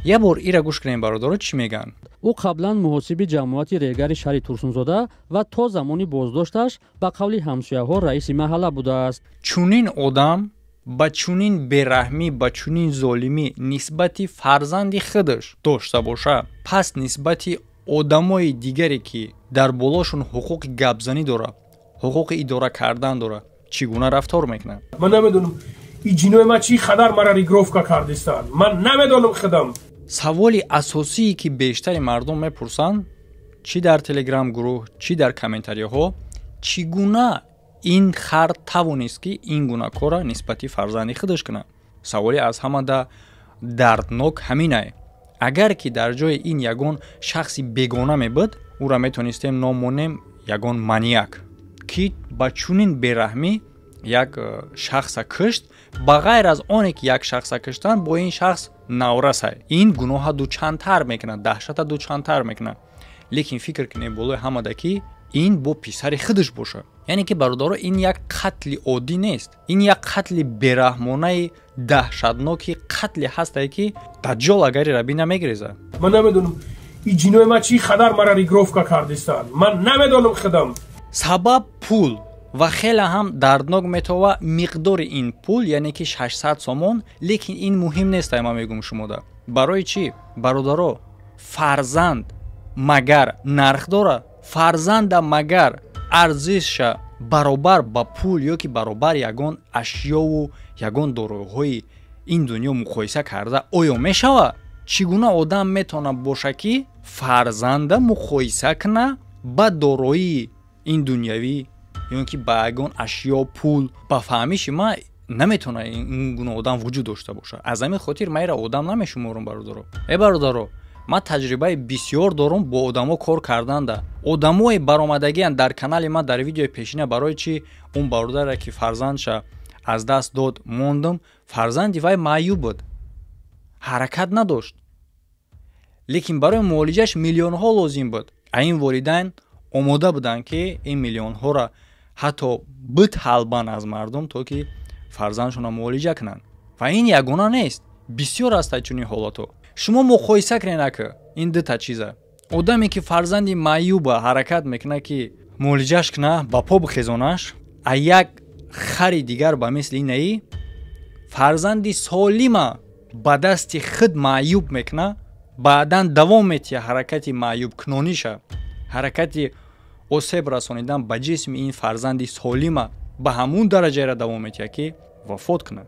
Як бор ира гӯш кунем, бародаро, чӣ мегӯянд. Ӯ қаблан муҳосиби ҷамоати Регари шаҳри Турсунзода ва то замони боздошташ, ба қавли ҳамсояҳо, раиси маҳалла будааст. Чунин одам ба чунин бераҳмӣ, ба чунин золимӣ нисбати фарзанди худаш дошта боша, пас нисбати одамои дигаре, ки дар болошон ҳуқуқи гапзанӣ дора, ҳуқуқи идора кардан дора, чӣ гуна рафтор мекунад? Ман намедонам, и ҷинои ман чӣ қадар мара регировка кардистанд, ман намедонам худам. Саволи асосие, ки бештари мардум мепурсанд, чӣ дар телеграм гурӯҳ, чӣ дар комментарияҳо: чӣ гуна ин хар тавонист, ки ин гуна корра нисбати фарзанди худаш кунад? Саволи аз ҳамада дарднок ҳаминае. Агар ки дар ҷои ин ягон шахси бегона мебуд, ӯра метонистем ном монем ягон маньяк, ки ба чунин бераҳмӣ як шахса кушт. Ба ғайр аз оне ки як шахса куштан, бо ин шахс наврасай, ин гуноҳа дучандтар мекунад, даҳшата дучандтар мекунад. Лекин фикр кунем болои ҳамада, ки ин бо писари худаш бошад. Яъне ки, бародаро, ин як қатли оддӣ нест, ин як қатли бераҳмонаи даҳшатноки қатле ҳастае, ки даҷҷол агари рабӣ намегирезад. Ман намедонам, и ҷинои ман чӣ қадар мара регировка кардистанд, ман намедонам худам. Сабаб пул ва хеле ҳам дарднок метова миқдори ин пул, яъне ки 600 сомон. Лекин ин муҳим нест, ман мегӯм шумода. Барои чӣ, бародаро? Фарзанд магар нарх дора? Фарзанда магар арзиша баробар ба пул ё ки баробар ягон ашёву ягон дороиҳои ин дунё муқоиса карда оё мешавад? Чӣ гуна одам метавонад боша, ки фарзанда муқоиса куна ба дороии ин дунявӣ ё ки ба ягон ашё, пул? Ба фаҳмиши ман, наметавонад ин гуна одам вуҷуд дошта бошад. Аз ҳамин хотир ман ира одам намешуморам, бародаро. Э, бародаро, ман таҷрибаи бисёр дорум бо одамо кор карданда. Одамое баромадагианд дар канали ман. Дар видеои пешина барои чӣ он бародаре, ки фарзандша аз даст дод, мондум? Фарзанди вай маъюб буд, ҳаракат надошт, лекин барои муолиҷаш миллионҳо лозим буд. А ин волидайн омода буданд, ки ин миллионҳоро ҳатто биталбанд аз мардум, то ки фарзандшонро муолиҷа кунанд. Ва ин ягона нест, бисёр ҳастад чунин ҳолатҳо. Шумо муқоиса кунед ака ин дута чиза: одаме, ки фарзанди маъюба ҳаракат мекунад, ки муолиҷаш куна, ба по бихезонаш, а як хари дигар ба мисли инаи фарзанди солима ба дасти худ маъюб мекуна, баъдан давом метиҳа ҳаракати маъюбкунониша, ҳаракати осеб расонидан ба ҷисми ин фарзанди солима ба ҳамун дараҷаеро давом метиҳад, ки вафот кунад.